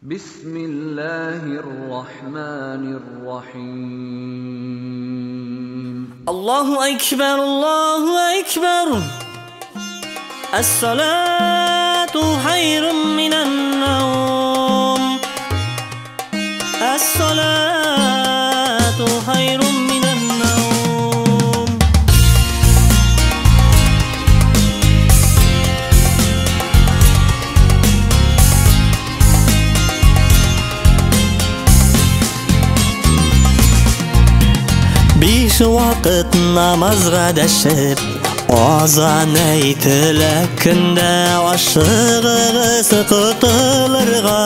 Bismillahirrahmanirrahim. Allahu Ekber, Allahu Ekber. Es-salatu hayrun minen nevm. Es-salatu hayrun minen nevm. Биш вакыт намазга дәшеп, азан әйтелә көндә, ашыгыгыз котылырга,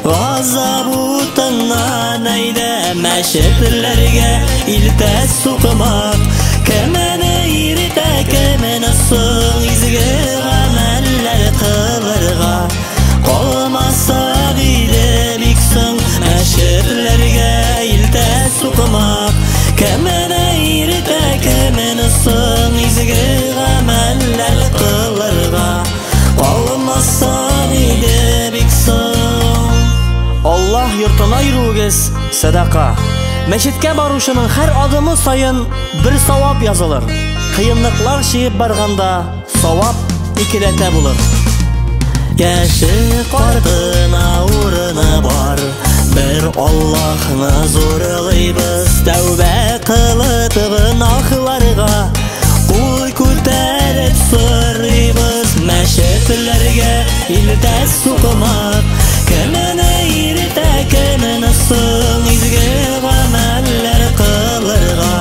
газап утыннан әйдә мәчетләргә илтә сукмак. Кемне иртә, кемне соң изге гамәлләр кылырга, калмасак иде бик соң мәчетләргә илтә сукмак. Кемне иртә, кемне соң изге гамәлләр кылырга, калмасак иде бик соң. Аллаһ йортына йөрүегез садака. Мәчеткә баручының һәр адымы саен бер савап язылыр. Кыенлыклар чигеп барганда савап икеләтә булыр. Яше картына урыны бар, бер Аллаһны зурлыйбыз, тәүбә кылып гөнаһларга кул күтәреп сорыйбыз. Мәчетләргә илтә сукмак, кемне иртә, кемне соң изге гамәлләр кылырга,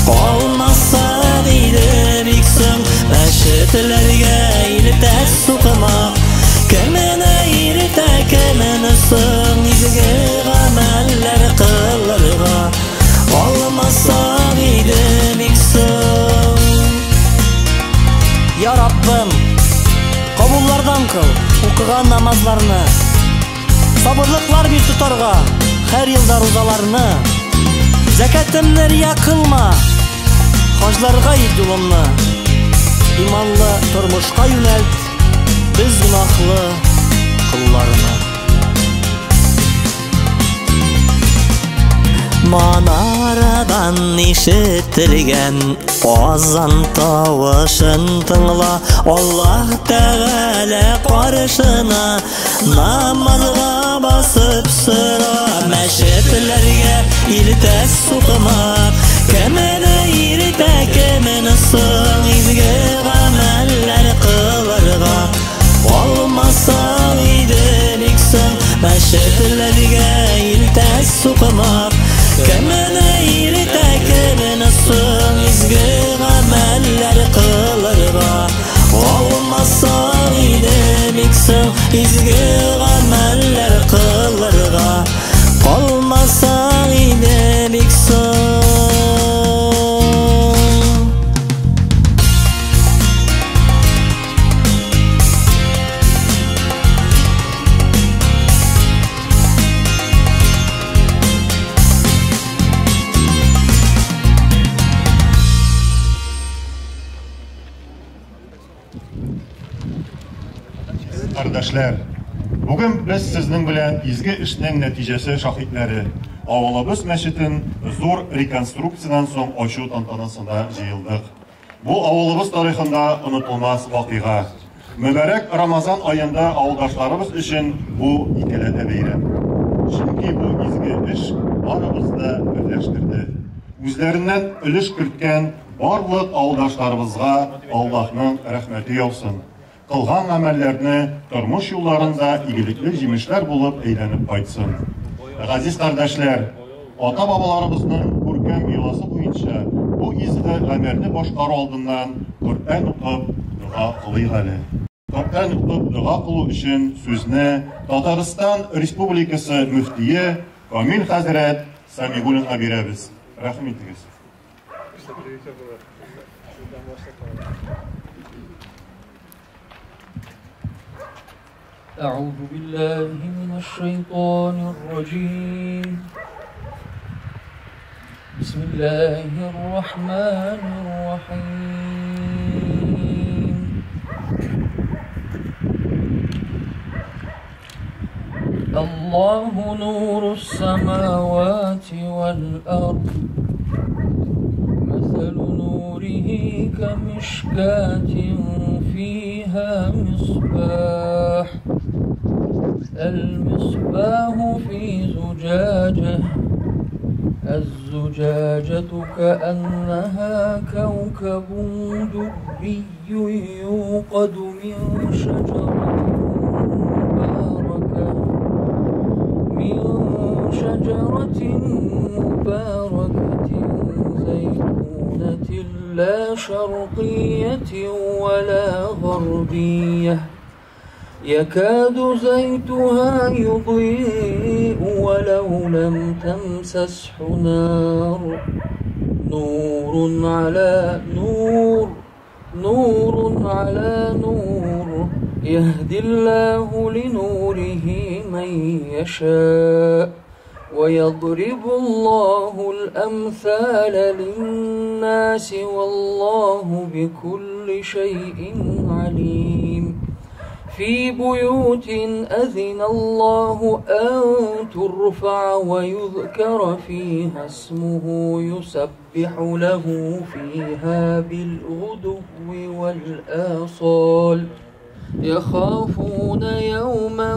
калмасак иде бик соң мәчетләргә илтә сукмак. Кемне иртә, кемне соң изге гамәлләр кылырга, калмасак иде бик соң. Я Раббым, кабуллардан кыл укыган намазларны, сабырлыклар бир тотарга һәр елда рузаларны, зәкәтемне рия кылма, хаҗларга ит юлымны, иманлы тормышка юнәлт без гөнаһлы кулларны. Манарадан ишетелгән азан тавышын тыңла, Аллаһ Тәгалә каршына намазга басып сора. Мәчетләргә илтә сукмак, кемне иртә, кемне соң изге гамәлләр кылырга, калмасак иде бик соң мәчетләргә илтә сукмак. Кемне иртә, кемне соң изге гамәлләр кылырга, калмасак иде бик соң изге гамәлләр кылырга, калмасак иде бик соң. Кардәшләр, бүген без сезнең белән изге эшнең нәтиҗәсе шаһитләре, авылыбыз мәчетен зур реконструкциядән соң ачу тантанасында җыелдык. Бу авылыбыз тарихында онытылмас вакыйга. Мөбарәк Рамазан аенда авылдашларыбыз өчен бу икеләтә бәйрәм. Чөнки бу изге эш барыбызны да берләштерде. Үзләреннән өлеш керткән барлык авылдашларыбызга Аллаһның рәхмәте яусын. Кылган гамәлләрне тормыш юлларында игелекле җимешләр булып әйләнеп кайтсын. Газиз кардәшләр, ата-бабаларыбызның күркәм йоласы буенча бу изге гамәлне башкару алдыннан Коръән укып дога кылыйк әле. Коръән укып дога кылу өчен сүзне Татарстан Республикасы мөфтие Камил хәзрәт Самигуллинга бирәбез. Рәхим итегез. أعوذ بالله من الشيطان الرجيم. بسم الله الرحمن الرحيم. الله نور السماوات والأرض مثل نوره كمشكاة فيها مصباح المصباح في زجاجة الزجاجة كأنها كوكب دري يوقد من شجرة مباركة زيتونة لا شرقية ولا غربية يكاد زيتها يضيء ولو لم تمسسه نار نور على نور نور على نور يهدي الله لنوره من يشاء ويضرب الله الأمثال للناس والله بكل شيء عليم. في بيوت أذن الله أن ترفع ويذكر فيها اسمه يسبح له فيها بالغدو والآصال يخافون يوما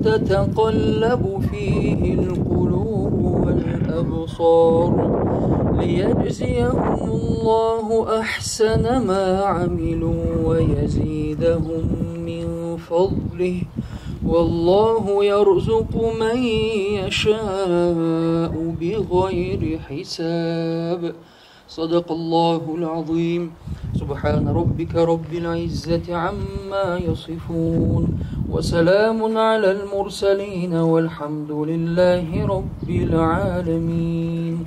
تتقلب فيه القلوب والأبصار ليجزيهم الله أحسن ما عملوا ويزيدهم من فضله والله يرزق من يشاء بغير حساب. صدق الله العظيم. سبحان ربك رب العزة عما يصفون وسلام على المرسلين والحمد لله رب العالمين.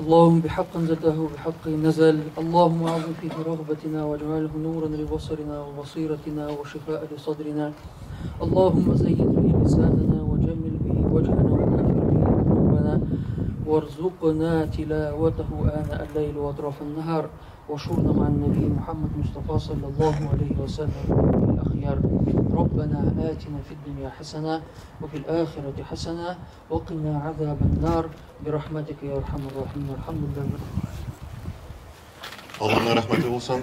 اللهم بحق أنزلته بحق نزل، اللهم أعظم فيه رغبتنا واجعله نورا لبصرنا وبصيرتنا وشفاء لصدرنا. اللهم زين به لساننا وجمل به وجهنا وكفر به ذنوبنا وارزقنا تلاوته آناء الليل وأطراف النهار واشرنا مع النبي محمد مصطفى صلى الله عليه وسلم الأخيار. ربنا آتنا في الدنيا حسنة وفي الآخرة حسنة وقنا عذاب النار برحمتك يا أرحم الراحمين. الحمد لله. Аллаһның рәхмәте булсын.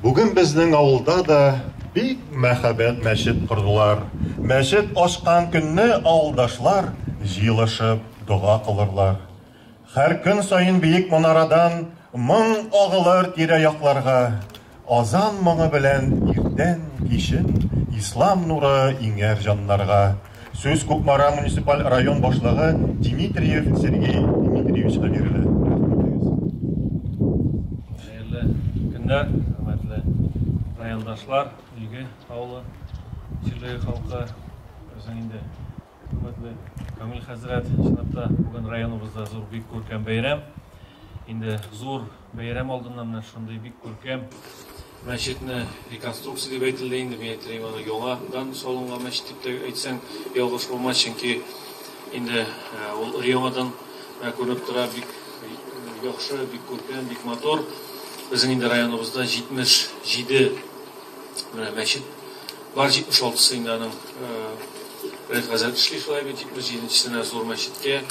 Бүген безнең авылда да бик мәһабәт мәчет кордылар. Мәчет ачкан көнне авылдашлар җыелышып дога кылырлар. Һәр көн саен биек манарадан моң агылыр тирә-якларга. Азан моңы белән иртән кичен ислам нуры иңәр җаннарга. Сүз Кукмара муниципаль район башлыгы Дмитриев Сергей Дмитриевичка бирелә. Хәерле көннәр, хөрмәтле райондашлар, Өлге авылы җирлеге халкы, безнең инде хөрмәтле Камил хәзрәт, чынлап та бүген районыбызда зур бик күркәм бәйрәм. Инде зур бәйрәм алдыннан менә шундый бик күркәм мәчетне реконструкция дип әйтелде инде, мин әйтер аны яңадан салынган мәчет дип тә әйтсәң ялгыш булмас, чөнки инде ул яңадан күренеп тора, бик яхшы, бик күркәм, бик матур. Безнең инде районыбызда 77 менә мәчет бар, 76-сы инде аның Рәт хәзрәт эшли шулай бит, 77-сенә зур мәчеткә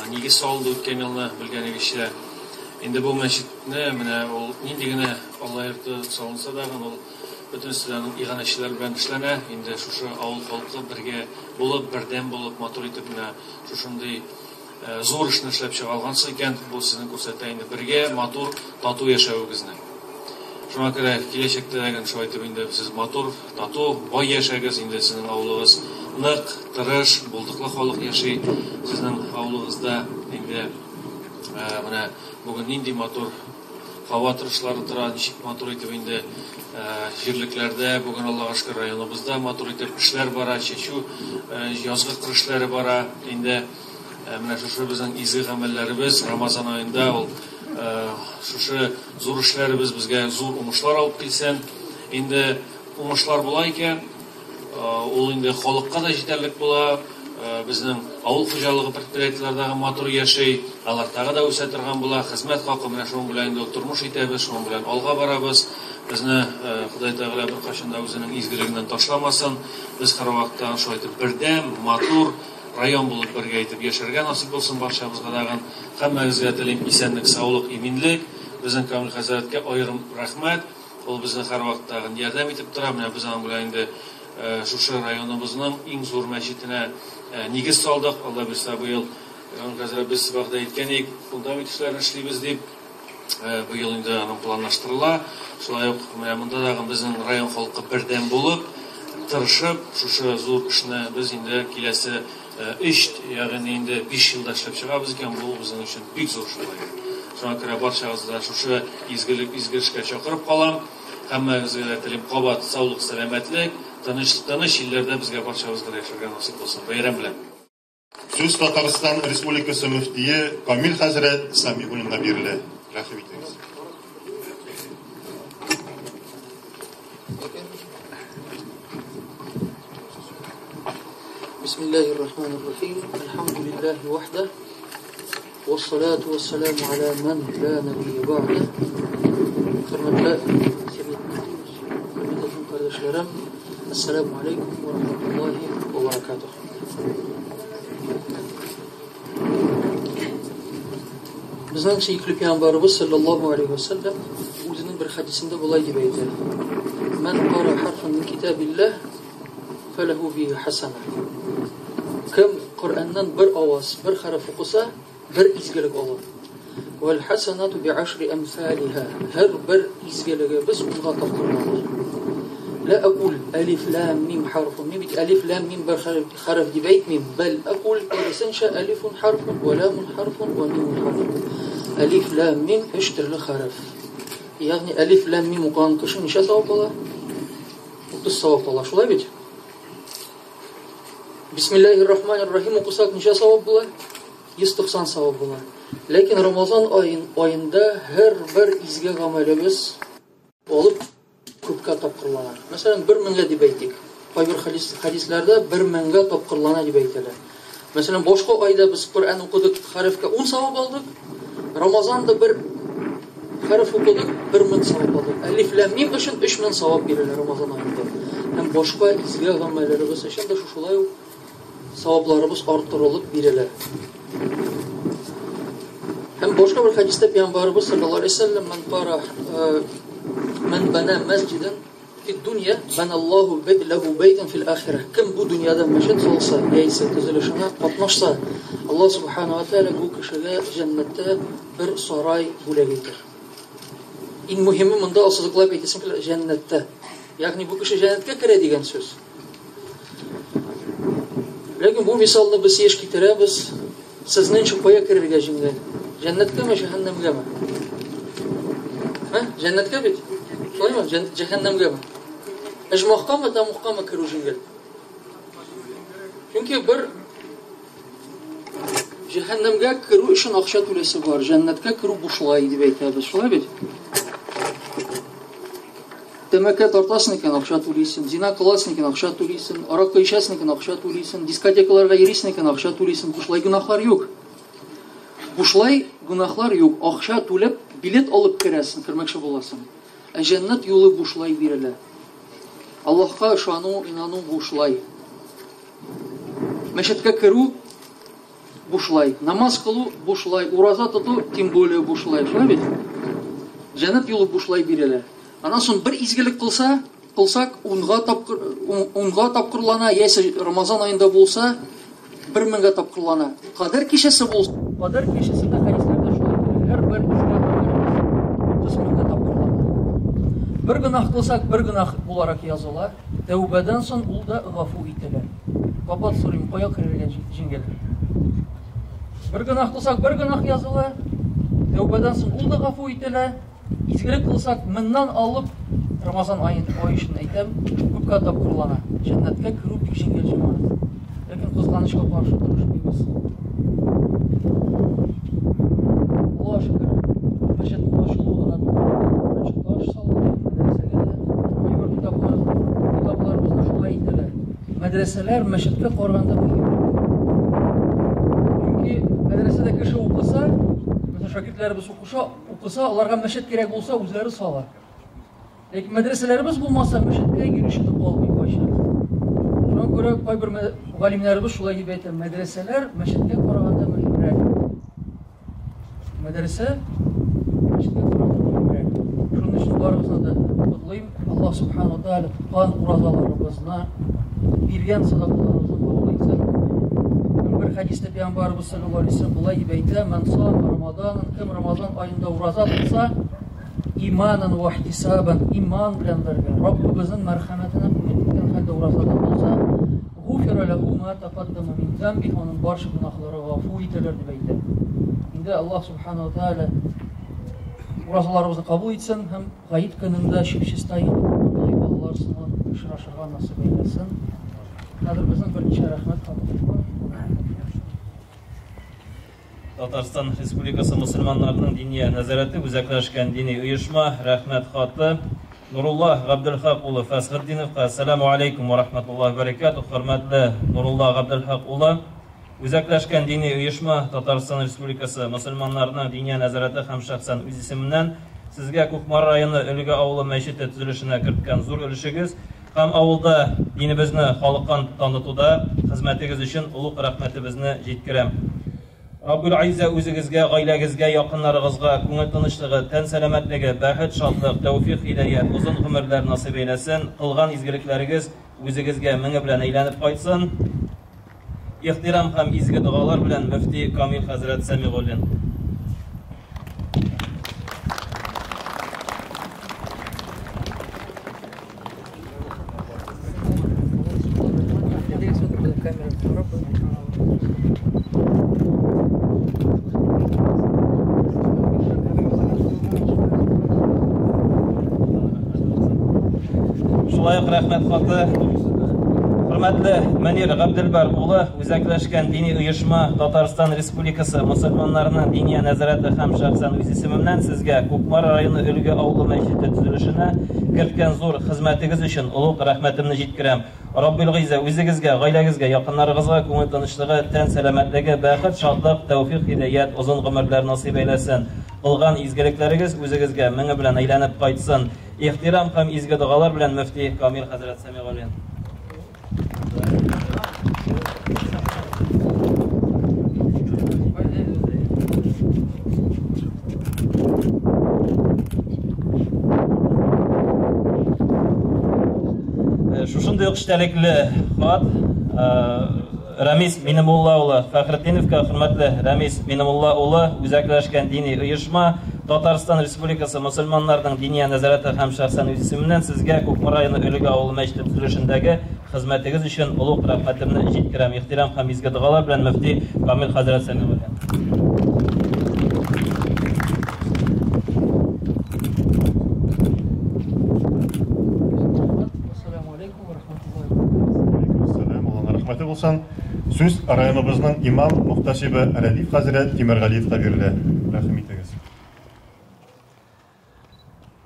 нигез салынды үткән елны, белгәнегезчә. Инде бу мәчетне менә ул нинди генә Алла йорты салынса да, ул бөтенесе дә аның иганәчеләр белән эшләнә. Инде шушы авыл халкы бергә булып, бердәм булып, матур итеп менә шушындый зур эшне эшләп чыга алгансыз икән, бу сезнең күрсәтә инде бергә матур, тату яшәвегезне. Шуңа күрә киләчәктә дә шулай итеп инде сез матур, тату, бай яшәгез, инде сезнең авылыгыз нык, тырыш, булдыклы халык яши. Сезнең авылыгызда инде менә бүген нинди матур һава торышлары тора, ничек матур итеп инде җирлекләрдә, бүген Аллага шөкер районыбызда матур итеп эшләр бара, чәчү, язгы кыр эшләре бара. Инде менә шушы безнең изге гамәлләребез Рамазан аенда ул шушы зур эшләребез безгә зур уңышлар алып килсен. Инде уңышлар була икән, ул инде халыкка да җитәрлек була. Безнең авыл хуҗалыгы предприятиеләрдәге матур яши, алар тагы да үсә торган була. Хезмәт хакы менә шуның белән инде тормыш итәбез, шуның белән алга барабыз. Безне Ходай Тәгалә беркайчан да үзенең изгелегеннән ташламасын. Без һәрвакытта шулай итеп бердәм, матур район булып бергә итеп яшәргә насыйп булсын барчабызга тагын. Һәммәгезгә телим исәнлек, саулык, иминлек. Безнең Камил хәзрәткә аерым рәхмәт. Ул безне һәрвакыт тагын ярдәм итеп тора. Менә без аның белән инде шушы районыбызның иң зур мәчетенә нигез салдык. Алла бирса, быел Камил хәзрәт без вәгъдә иткән идек, фундамент эшләрен эшлибез дип. Быел инде аның планлаштырыла. Шулай ук менә монда тагын безнең район халкы бердәм булып, тырышып, шушы зур эшне без инде киләсе 3, ягъни инде 5 елда эшләп чыгабыз икән, бу безнең өчен бик зур эш була. Шуңа күрә барчагызны да шушы изгелек, изге эшкә чакырып калам. Һәммәгезгә дә телим кабат саулык, сәламәтлек, тыныч, тыныч илләрдә безгә барчабызга да яшәргә насыйп булсын. Бәйрәм белән! Сүз Татарстан Республикасы мөфтие Камил хәзрәт Сәмигуллинга бирелә. Рәхим итегез. بسم الله الرحمن الرحيم الحمد لله وحده والصلاة والسلام على من لا نبي بعده Хөрмәтле хөрмәтле кардәшләрем, Ассаламу алейкум ва рахматуллахи ва баракатух. Безнең сөекле пәйгамбәребез саллаллаһу алейхи ва саллям үзенең бер хәдисендә болай дип әйтә: "Ман кара харфан мин китабиллаһ фалаху бихи хасана". Кем Коръәннән бер аваз, бер хәреф укыса, бер изгелек ала. Вәл хасанату би ашри әмсалиха. Һәр бер изгелегебез унга тапкырланыр. Ла акул алиф лам мим харфун. Мин бит алиф лам мим бер хәреф дип әйтмим. Бәл акул киресенчә алифун харфун ва ламун харфун ва мимун харфун. Алиф лам мим өч төрле хәреф. Ягъни алиф лам мим укыган кеше ничә савап ала? 30 савап ала. Шулай бит? Бисмиллаһир рахманир рахим укысак ничә савап була? 190 савап була. Ләкин Рамазан аен, аенда һәрбер изге гамәлебез алып күпкә тапкырлана. Мәсәлән, бер меңгә дип әйтик. Кайбер хадис, хадисләрдә бер меңгә тапкырлана дип әйтелә. Мәсәлән, башка айда без Коръән укыдык, хәрефкә 10 савап алдык. Рамазанда бер хәреф укыдык, 1000 савап алдык. Әлиф ләм мим өчен 3000 савап бирелә Рамазан аенда. Һәм башка изге гамәлләребез өчен дә шушылай ук савапларыбыз арттырылып бирелә. Һәм башка бер хәдистә Пәйгамбәребез саллаллаһу алейһи вәсәлләм ман кара ман бана масҗидан фи дөнья баналлаһу ләһу бәйтан фил ахирә. Кем бу дөньяда мәчет салса, яисә төзелешенә катнашса, Аллаһ субхана ва тааля бу кешегә җәннәттә бер сарай бүләк итәр. Иң мөһиме монда ассызыклап әйтәсем килә, җәннәттә. Ягъни бу кеше җәннәткә керә дигән сүз. Ләкин бу мисалны без еш китерәбез. Сезнең өчен кая керергә җиңел? Җәннәткәме, җәһәннәмгәме? Һә? Җәннәткә бит? Шулаймы? Җәһәннәмгәме? Оҗмахкамы, тәмугкамы керү җиңел? Чөнки бер җәһәннәмгә керү өчен акча түләсе бар, җәннәткә керү бушлай дип әйтәбез. Шулай бит? Тәмәке тартасың икән, акча түлисең, зина кыласың икән, акча түлисең, аракы эчәсең икән, акча түлисең, дискотекаларга йөрисең икән, акча түлисең. Бушлай гөнаһлар юк. Бушлай гөнаһлар юк. Акча түләп билет алып керәсең, кермәкче буласың. Ә җәннәт юлы бушлай бирелә. Аллаһка ышану, инану бушлай. Мәчеткә керү бушлай, намаз кылу бушлай, ураза тоту тем более бушлай. Шулай бит? Җәннәт юлы бушлай бирелә. Аннан соң бер изгелек кылса, кылсак, унга тапкыр, унга тапкырлана, яисә Рамазан аенда булса, бер меңгә тапкырлана. Кадер кичәсе булса, Кадер кичәсендә хәдисләрдә шулай килә. Һәрбер изге гамәлебез 30 меңгә тапкырлана. Бер гөнаһ кылсак, бер гөнаһ буларак языла. Тәүбәдән соң ул да гафу ителә. Кабат сорыйм, кая керергә җиңел? Бер гөнаһ кылсак, бер гөнаһ языла. Тәүбәдән соң ул да гафу ителә. Изгелек кылсак, моннан алып Рамазан аен ай өчен әйтәм, күпкә тапкырлана. Җәннәткә керү бик җиңел җәмәгать. Ләкин кызганычка каршы тырышмыйбыз. Аллаһ шөкер, мәчетнең ачылуы гына беренче таш салынды, мәдрәсәгә дә кайбер китаплар, китапларыбызда шулай әйтелә. Мәдрәсәләр мәчеткә караганда мөһимрәк. Чөнки мәдрәсәдә кеше укыса, мәсәлән, шәкертләребез укыша, Укыса, аларга мәчет кирәк булса, үзләре сала. Ләкин мәдрәсәләребез булмаса, мәчеткә йөрүче дә калмый кайчак. Шуңа күрә кайбер галимнәребез шулай дип әйтә, мәдрәсәләр мәчеткә караганда мөһимрәк. Мәдрәсә мәчеткә караганда мөһимрәк. Шуның өчен барыгызны да котлыйм. Аллаһ субхану ва тааля тоткан уразаларыбызны, биргән садакаларыбызны кабул итсен. Бер хәдистә Пәйгамбәребез саллаллаһу алейһи вәсәлләм болай дип әйтә: "Ман сама Рамаданын, кем Рамазан аенда ураза тотса, иманан ва ихтисабан, иман белән бергә, Раббыбызның мәрхәмәтенә өмет иткән хәлдә уразада булса, гуфира ләһу ма тәкаддама мин замби, аның барча гөнаһлары гафу ителер дип әйтә. Инде Аллаһ субхану ва тааля уразаларыбызны кабул итсен һәм гает көнендә чип-чиста яңа балалар сыман очрашырга насыйп әйләсен. Хәзер безнең берничә рәхмәт хаты бар. Татарстан Республикасы мөселманнарының диния нәзарәте үзәкләшкән дини оешма рәхмәт хаты Нурулла Габделхак улы Фәсхетдиновка. Ассаламу алейкум ва рахматуллаһи ва баракатух. Хөрмәтле Нурулла Габделхак улы, үзәкләшкән дини оешма Татарстан Республикасы мөселманнарының диния нәзарәте һәм шәхсән үз исеменнән сезгә Кукмара районы Өлге авылы мәчете төзелешенә керткән зур өлешегез һәм авылда динебезне халыкка танытуда хезмәтегез өчен олуг рәхмәтебезне җиткерәм. Раббул Айза үзегезгә, гаиләгезгә, якыннарыгызга күңел тынычлыгы, тән сәламәтлеге, бәхет, шатлык, тәүфик, һидаят, озын гомерләр насыйп әйләсен. Кылган изгелекләрегез үзегезгә меңе белән әйләнеп кайтсын. Ихтирам һәм изге догалар белән мөфти Камил хәзрәт Сәмигуллин. Шулай ук рәхмәт хаты Хөрмәтле Мөнир Габделбәр улы, үзәкләшкән дини оешма Татарстан Республикасы мөселманнарының диния нәзарәте һәм шәхсән үз исемемнән сезгә Кукмара районы Өлге авылы мәчете төзелешенә керткән зур хезмәтегез өчен олуг рәхмәтемне җиткерәм. Раббил Гыйззә үзегезгә, гаиләгезгә, якыннарыгызга күңел тынычлыгы, тән сәламәтлеге, бәхет, шатлык, тәүфик, һидаят, озын гомерләр насыйп әйләсен. Кылган изгелекләрегез үзегезгә меңе белән әйләнеп кайтсын. Ихтирам һәм изге догалар белән мөфти Камил хәзрәт Сәмигуллин. Шушындый ук эчтәлекле хат Рәмис Минемулла улы Фәхретдиновка. Хөрмәтле Рәмис Минемулла улы, үзәкләшкән дини оешма Татарстан Республикасы мөселманнарының диния нәзарәте һәм шәхсән үз исеменнән сезгә Кукмара районы Өлеге авылы мәчете төзелешендәге хезмәтегез өчен олуг рәхмәтемне җиткерәм. Ихтирам һәм изге догалар белән мөфти Камил хәзрәт Сәмигуллин. Рәхмәте булсын. Сүз районыбызның имам мөхтәсибе Рәдиф хәзрәт Тимергалиевка бирелә. Рәхим итегез.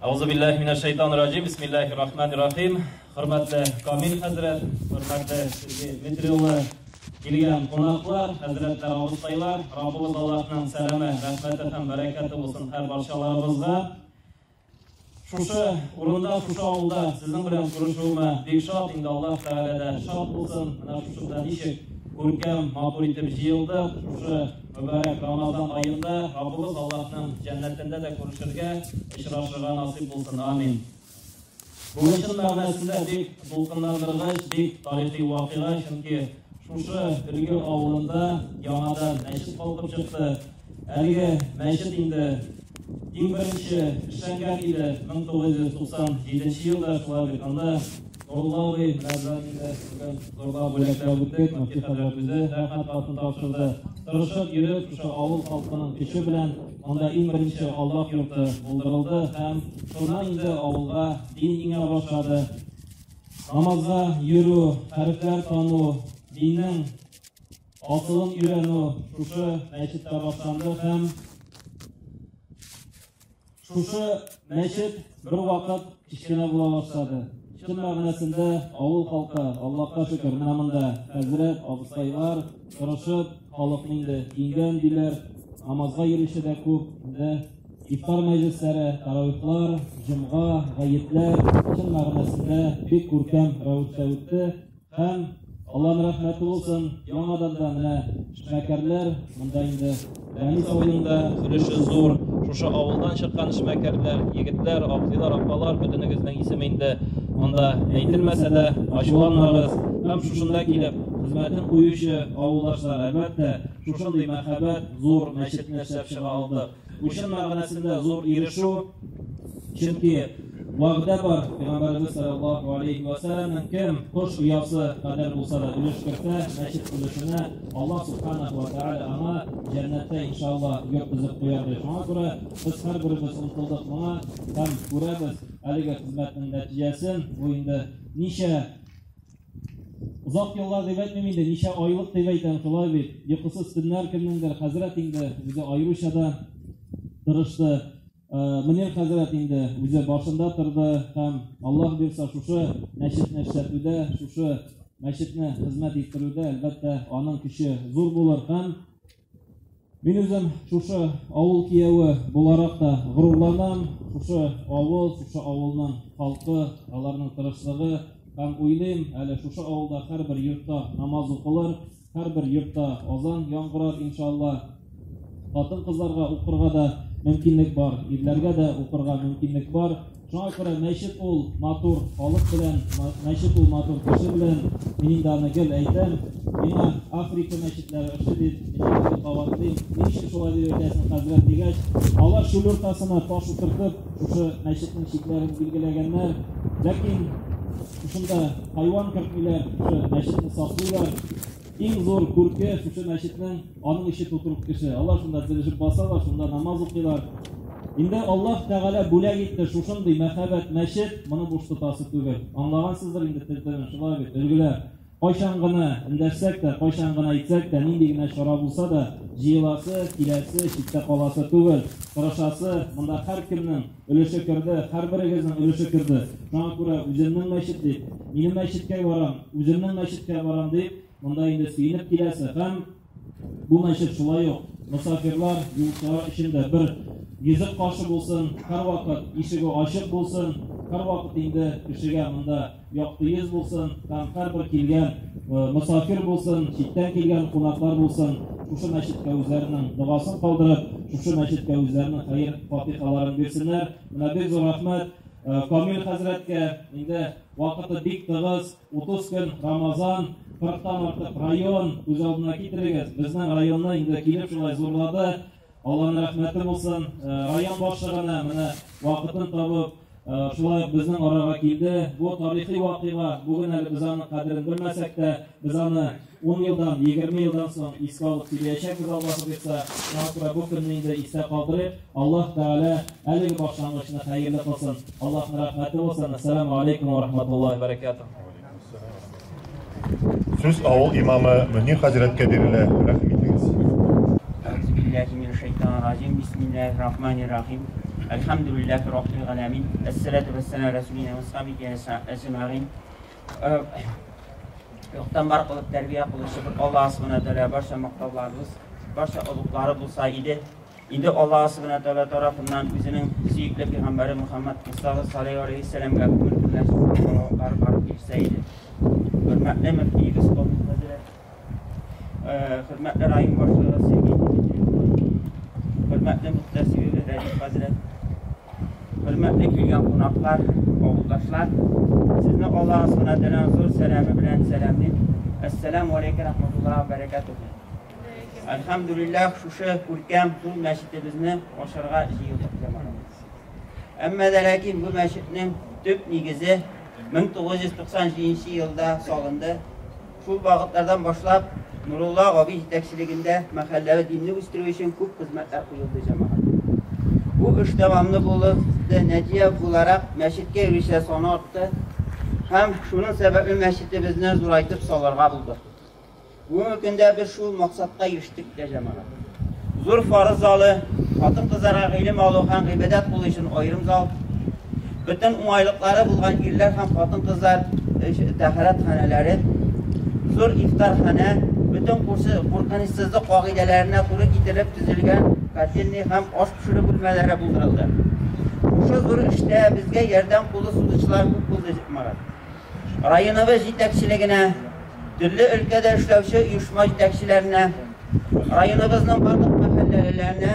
Аузу биллахи минәш шайтанир раҗим. Бисмиллахир рахманир рахим. Хөрмәтле Камил хәзрәт, хөрмәтле Сергей Дмитрий улы, килгән кунаклар, хәзрәтләр, абыстайлар, Раббыбыз Аллаһның сәламе, рәхмәте һәм бәрәкәте булсын һәр барчаларыбызга. Шушы урында, шушы авылда сезнең белән күрешүемә бик шат, инде Аллаһ Тәгалә дә шат булсын. Менә шушында ничек күркәм, матур итеп җыелдык. Шушы мөбарәк Рамазан аенда Раббыбыз Аллаһның җәннәтендә дә күрешергә, очрашырга насыйп булсын. Амин. Бүген чын мәгънәсендә бик дулкынландыргыч, бик тарихи вакыйга, чөнки шушы Өлге авылында яңадан мәчет калкып чыкты. Әлеге мәчет инде иң беренче эшләнгән иде 1997 елда, шулай бит анда Нурулла абый менә белән инде бүген зурлап бүләкләп үттек, мөфти хәзрәт үзе рәхмәт хатын тапшырды. Тырышып йөреп, шушы авыл халкының көче белән монда иң беренче Аллаһ йорты булдырылды һәм шуннан инде авылга дин иңә башлады. Намазга йөрү, хәрефләр тану, диннең асылын өйрәнү шушы мәчеттә башланды һәм шушы мәчет бер вакыт кечкенә була башлады. Чын мәгънәсендә авыл халкы, Аллаһка шөкер, менә монда хәзрәт, абыстайлар тырышып, халыкны инде дингә өндиләр, намазга йөрүче дә күп, инде. Ифтар мәҗлесләре, таравихлар, җомга, гаетләр чын мәгънәсендә бик күркәм рәвештә үтте. Һәм Аллаһның рәхмәте булсын, яңадан да менә эшмәкәрләр, монда инде Рәмис абыйның да өлеше зур. Шушы авылдан чыккан эшмәкәрләр, егетләр, абзыйлар, апалар, бөтенегезнең исеме инде монда әйтелмәсә дә, ачуланмагыз. Һәм шушында килеп хезмәтен куючы авылдашлар, әлбәттә, шушындый мәһабәт зур мәчетне эшләп чыга алдык. Бу чын мәгънәсендә зур ирешү, чөнки вәгъдә бар, Пәйгамбәребез саллаллаһу алейхи ва сәлләмнең кем кош оясы кадәр булса да өлеш кертә, мәчет өлешенә Аллаһ субханаху ва тааля аңа җәннәттә иншалла йорт төзеп куяр ди. Шуңа күрә без һәрберебез омтылдык моңа һәм күрәбез әлеге хезмәтнең нәтиҗәсен. Бу инде ничә озак еллар дип әйтмим инде, ничә айлык дип әйтәм, шулай бит. Йокысыз төннәр кемнеңдер, хәзрәт инде үзе аеруча да тырышты. Мөнир хәзрәт инде үзе башында торды һәм Аллаһ бирса шушы мәчетне эшләтүдә, шушы мәчетне хезмәт иттерүдә, әлбәттә, аның көче зур булыр һәм мин үзем шушы авыл кияве буларак та горурланам, шушы авыл, шушы авылның халкы, аларның тырышлыгы һәм уйлыйм, әле шушы авылда һәрбер йортта намаз укылыр, һәрбер йортта азан яңгырар, иншалла. Хатын-кызларга укырга да мөмкинлек бар, ирләргә дә укырга мөмкинлек бар. Шуңа күрә мәчет ул матур халык белән, мәчет ул матур кеше белән. Мин инде аны гел әйтәм. Миңа Африка мәчетләре ошый дип, мин гел кабатлыйм. Ни өчен шулай дип әйтәсең, хәзрәт дигәч, алар чүл уртасына таш утыртып, шушы мәчетнең чикләрен билгеләгәннәр. Ләкин шушында хайван кертмиләр, шушы мәчетне саклыйлар. Иң зур күрке шушы мәчетнең, аның эче тутырып кеше. Алар шунда тезелешеп басалар, шунда намаз укыйлар. Инде Аллаһ Тәгалә бүләк итте шушындый мәһабәт мәчет, моны буш тотасы түгел. Аңлагансыздыр инде тел төбен, шулай бит, өлгеләр. Кайчан гына эндәшсәк тә, кайчан гына әйтсәк тә, нинди генә чара булса да, җыеласы, киләсе, читтә каласы түгел. Тырышасы, монда һәркемнең өлеше керде, һәрберегезнең өлеше керде. Шуңа күрә үземнең мәчет дип, минем мәчеткә барам, үземнең мәчеткә барам дип, монда инде сөенеп киләсе. Һәм бу мәчет шулай ук мосафирлар, юлчылар өчен дә бер йөзек кашы булсын, һәрвакыт ишеге ачык булсын, һәрвакыт инде кешегә монда якты йөз булсын һәм һәрбер килгән мосафир булсын, читтән килгән кунаклар булсын, шушы мәчеткә үзләренең догасын калдырып, шушы мәчеткә үзләренең хәер фатихаларын бирсеннәр. Менә бик зур рәхмәт Камил хәзрәткә, инде вакыты бик тыгыз, 30 көн Рамазан, 40-тан артык район, күз алдына китерегез. Безнең районны инде килеп шулай зурлады. Аллаһның рәхмәте булсын. Район башлыгына менә вакытын табып, шулай ук безнең арага килде. Бу тарихи вакыйга, бүген әле без аның кадерен белмәсәк тә, без аны 10 елдан, 20 елдан соң искә алып сөйләячәкбез, Аллаһ боерса. Шуңа күрә бу көнне инде истә калдырыйк. Аллаһ Тәгалә әлеге башлангычны хәерле кылсын. Аллаһның рәхмәте булсын. Ассаламу алейкум ва рахматуллаһи ва баракатуһ. Сүз авыл имамы Мөнир хәзрәткә бирелә. Рәхим итегез. Әгъузу биллаһи минәш шайтанир раҗим. Бисмиллаһир рахманир рахим. Әлхәмдүлиллаһи раббил галәмин. Әссалату вәссәламу аля расулина ва сахабиһи әҗмәгыйн. Юктан бар кылып тәрбия кылучы бер Аллаһ субхана тәгалә барча мактауларыбыз, барча олуглары булса иде. Инде Аллаһ субхана тәгалә тарафыннан үзенең сөекле пәйгамбәре Мухаммад Мустафа саллаллаһу алейһи вәсәлләмгә күңел белән салаватлар барып ирешсә иде. Хөрмәтле мөфтиебез Камил хәзрәт, хөрмәтле район башлыгы Сергей Дмитриев, хөрмәтле мөхтәсибебез Рәдиф хәзрәт, хөрмәтле килгән кунаклар, авылдашлар, сезне Аллаһ субхана тәгаләнең зур сәламе белән сәламлим. Әссәламу алейкум рахматуллаһи ва баракатуху. Әлхәмдүлилләһ, шушы күркәм зур мәчетебезне ачарга җыелдык, җәмәгать. Әмма дә ләкин бу мәчетнең төп нигезе 1997 елда салынды. Шул вакытлардан башлап Нурулла абый җитәкчелегендә мәхәлләдә динне үстерү өчен күп хезмәтләр куелды, җәмәгать. Бу эш дәвамлы булды, нәтиҗә буларак мәчеткә йөрүчеләр саны артты һәм шуның сәбәпле мәчетебезне зурайтып салырга булдык. Бүгенге көндә без шул максатка ирештек тә, җәмәгать. Зур фарыз залы, хатын-кызларга гыйлем алу һәм гыйбадәт кылу өчен аерым зал, бөтен уңайлыклары булган ирләр һәм хатын-кызлар тәһарәтханәләре, зур ифтарханә, бөтен куркынычсызлык кагыйдәләренә туры китерелеп төзелгән котельный һәм аш пешерү бүлмәләре булдырылды. Шушы зур эштә безгә ярдәм кулы сузучылар күп булды, җәмәгать. Районыбыз җитәкчелегенә, төрле өлкәдә эшләүче оешма җитәкчеләренә, районыбызның барлык мәхәлләләренә,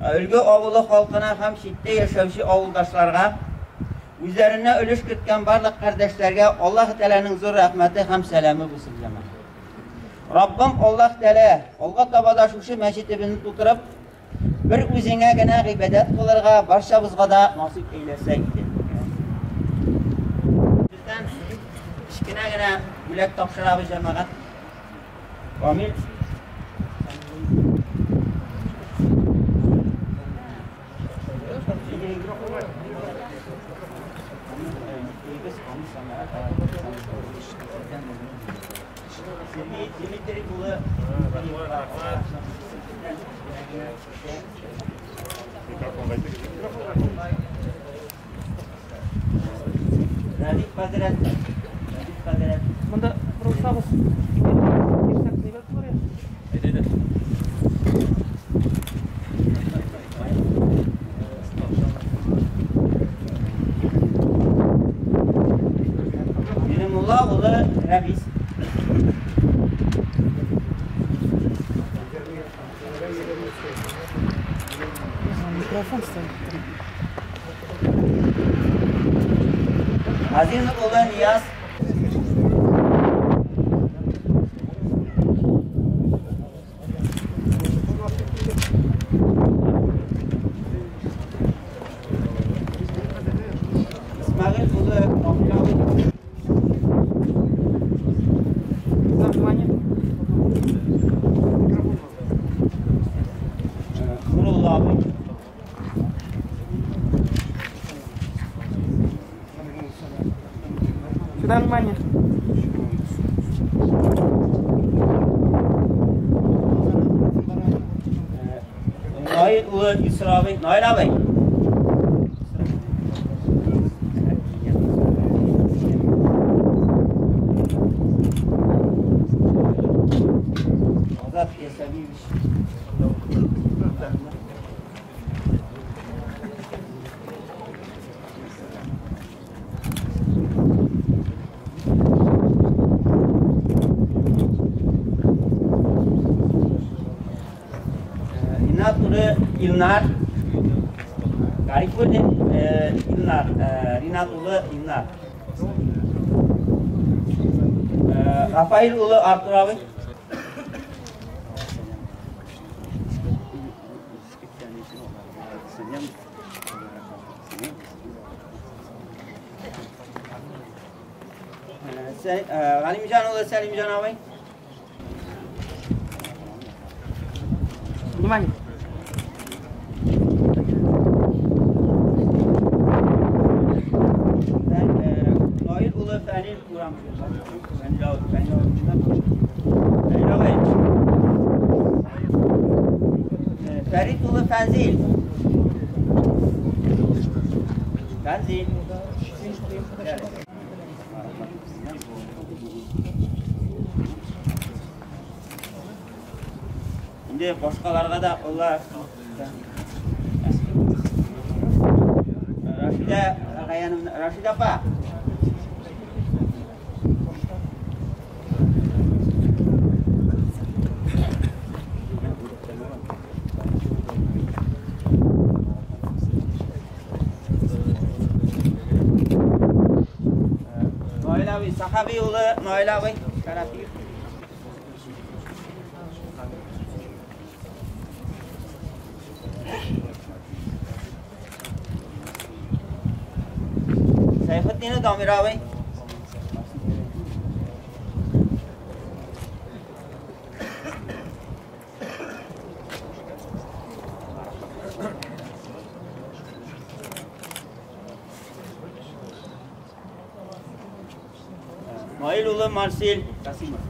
Өлге авылы халкына һәм читтә яшәүче авылдашларга, үзләренә өлеш керткән барлык кардәшләргә Аллаһ Тәгаләнең зур рәхмәте һәм сәламе булсын, җәмәгать. Раббым Аллаһ Тәгалә алга таба да шушы мәчетебезне тутырып, бер үзеңә генә гыйбадәт кылырга барчабызга да насыйп әйләсә иде. Бездән кечкенә генә бүләк тапшырабыз, җәмәгать. Камил. Дмитрий улы. Рәдиф хәзрәт. Рәдиф хәзрәт. Монда борылсагыз, кирсәк әйбәт булыр иде. Әйдә, әйдә. Мулла улы Рәмис. Микрофон стоит. Азиз улы Нияз. Исмәгыйль улы Абдулла. Внимание. Нурулла абый. Сюда внимание. Наил улы Исра абый. Наил абый. Азат Ясәвиевич. Ринат улы Илнар. Гарифуллин Илнар, Ринат улы Илнар. Рафаил улы Артур абый. Галимҗан улы Сәлимҗан абый. Внимание. Наил улы Фәнил Урамов. Фәнил абый, Фәнил абый. Фәнил абый. Фәрит улы Фәнзил. Фәнзил. Инде башкаларга да Алла Рашида Раяновна, Рашида апа. Наил абый, Сахаби улы Наил абый, Шәрәфиев. Сәйфетдин Дамир абый. Наил улы Марсель Касимов.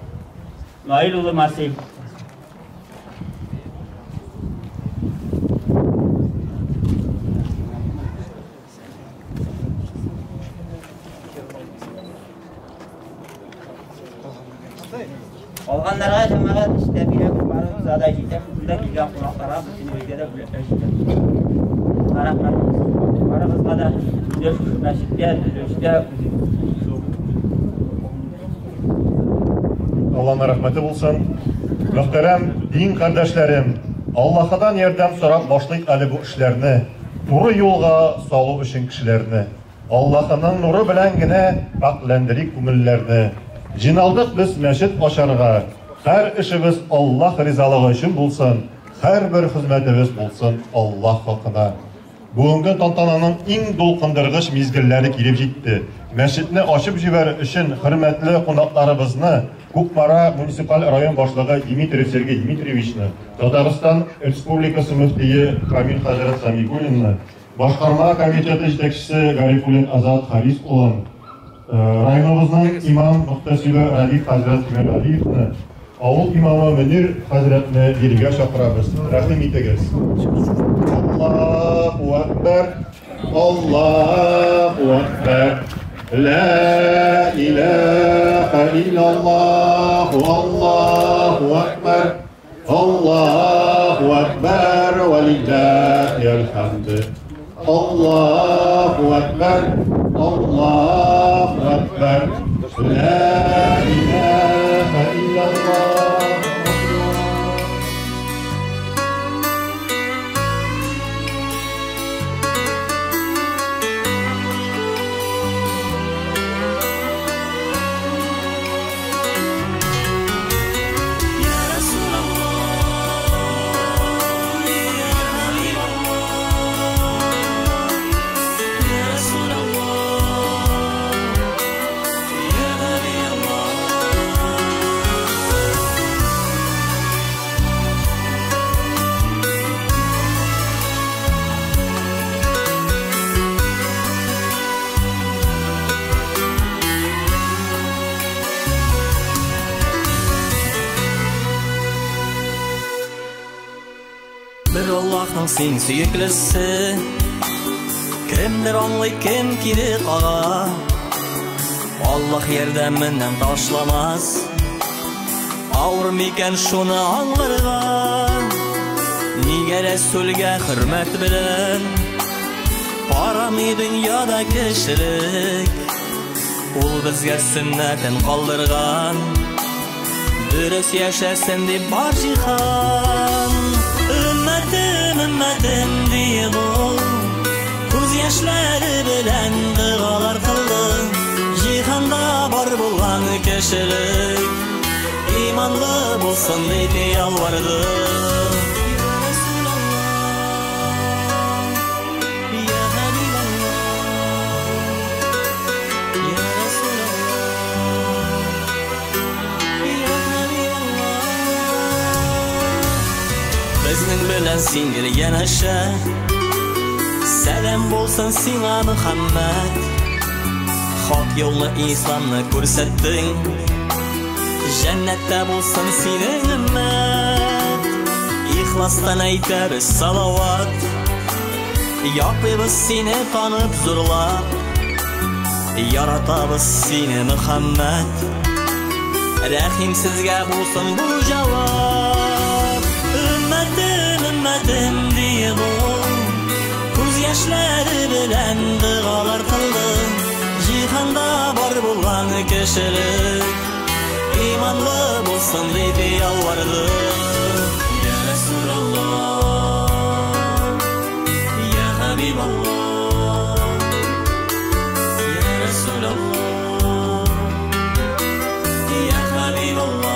Наил улы Марсель. Калганнарга җәмәгать эштә бирәбез, барыбызга да җитә. Шунда килгән кунакларга бөтенебезгә дә бүләкләр җитә. Рәхмәт. Барыгызга да инде шушы мәчеткә, төзелештә Алланың рәхмәте булсын. Мөхтәрәм дин кардәшләрем, Аллаһыдан ярдәм сорап башлыйк әле бу эшләрне. Туры юлга салу өчен кешеләрне. Аллаһының нуры белән генә пакьләндерик күңелләрне. Җыйналдык без мәчет ачарга. Һәр эшебез Аллаһ ризалыгы өчен булсын, һәрбер хезмәтебез булсын Аллаһ хакына. Бүгенге тантананың иң дулкындыргыч мизгелләре килеп җитте. Мәчетне ачып җибәрү өчен хөрмәтле кунакларыбызны Кукмара муниципаль район башлыгы Дмитриев Сергей Дмитриевичны, Татарстан Республикасы мөфтие Камил хәзрәт Самигуллинны, башкарма комитеты җитәкчесе Гарифуллин Азат Харис улын, районыбызның имам мөхтәсибе Рәдиф хәзрәт Тимергалиевны, авыл имамы Мөнир хәзрәтне бирегә чакырабыз. Рәхим итегез. Аллаһу акбар, Аллаһу акбар. Ла илаһа иллаллаһ, Аллаһу акбар. Аллаһу акбар, ва лиллаһил хамд. Аллаһу акбар, Аллаһу акбар. Ла илаһа иллаллаһ. Бер Аллаһның син сөеклесе, кемдер аңлый, кем кире кага. Аллаһ ярдәменнән ташламас, авыр микән шуны аңларга? Нигә Рәсүлгә хөрмәт белән карамый дөньяда кешелек? Ул безгә сөннәтен калдырган, дөрес яшәсен дип бар җиһан. Өммәтем, өммәтем диеп ул күз яшьләре белән догалар кылды. Җиһанда бар булган кешелек иманлы булсын дип ялварды. Безнең белән син гел янәшә, сәлам булсын сиңа, Мөхәммәд. Хак юлны исламны күрсәттең, җәннәттә булсын синең өммәт. Ихластан әйтәбез салават, яклыйбыз сине танып зурлап. Яратабыз сине, Мөхәммәд, рәхим сезгә булсын бу җавап. Өммәтем, өммәтем диеп ул күз яшьләре белән догалар кылды. Җиһанда бар булган кешелек иманлы булсын дип ялварды. Я Расулаллах, я Хабибаллах, я Расулаллах, я Хабибаллах.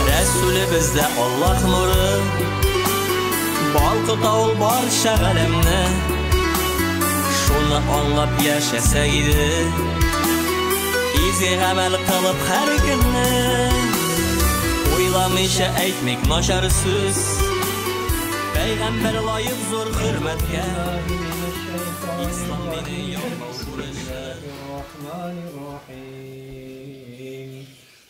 Рәсүлебездә Аллаһ нуры балкыта ул барча галәмне. Шуны аңлап яшәсә иде, изге гамәл кылып һәр көнне. Уйламыйча әйтмик начар сүз, пәйгамбәр лаек зур хөрмәткә. Ислам дине яклау бурычы.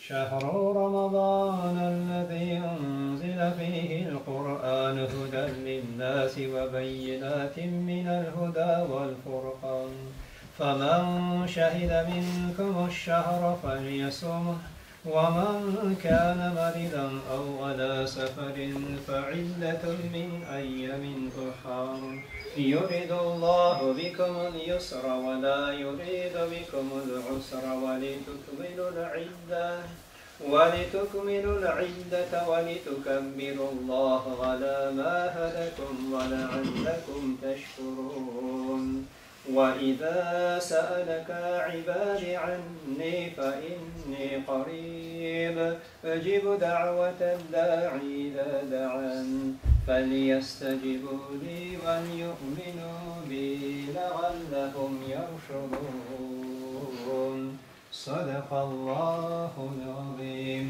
شهر رمضان الذي أنزل فيه القرآن هدى للناس وبينات من الهدى والفرقان فمن شهد منكم الشهر فليصمه ومن كان مريضا أو على سفر فعدة من أيام أخر يريد الله بكم اليسر ولا يريد بكم العسر ولتكملوا العدة ولتكبروا الله على ما هداكم ولعلكم تشكرون. وإذا سألك عبادي عني فإني قريب أجيب دعوة الداعي إذا دعان فليستجيبوا لي وليؤمنوا بي لعلهم يرشدون. صدق الله العظيم.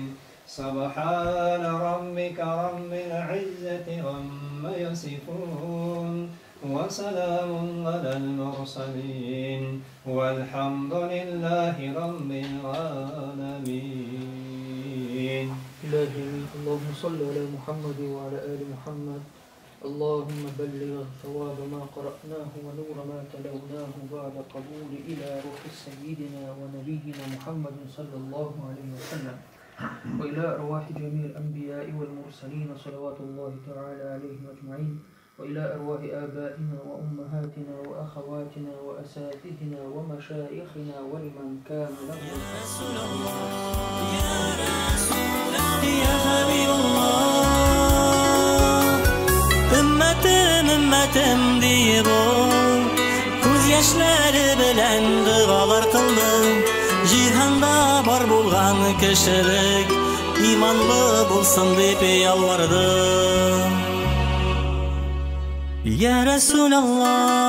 سبحان ربك رب العزة عما يصفون وسلام على المرسلين والحمد لله رب العالمين. إلهي اللهم صل على محمد وعلى آل محمد. اللهم بلغ ثواب ما قرأناه ونور ما تلوناه بعد قبول إلى روح سيدنا ونبينا محمد صلى الله عليه وسلم وإلى أرواح جميع الأنبياء والمرسلين صلوات الله تعالى عليهم أجمعين وإلى أرواح آبائنا وأمهاتنا وأخواتنا وأساتذتنا ومشايخنا ولمن كان له رسول الله يا رسول الله يا حبيب الله Ümmetim ümmetim deyip o Göz yaşları bilen dualar kıldı Cihanda bar bulgan kişilik İmanlı bulsun deyip yalvardı. Ya Resulallah.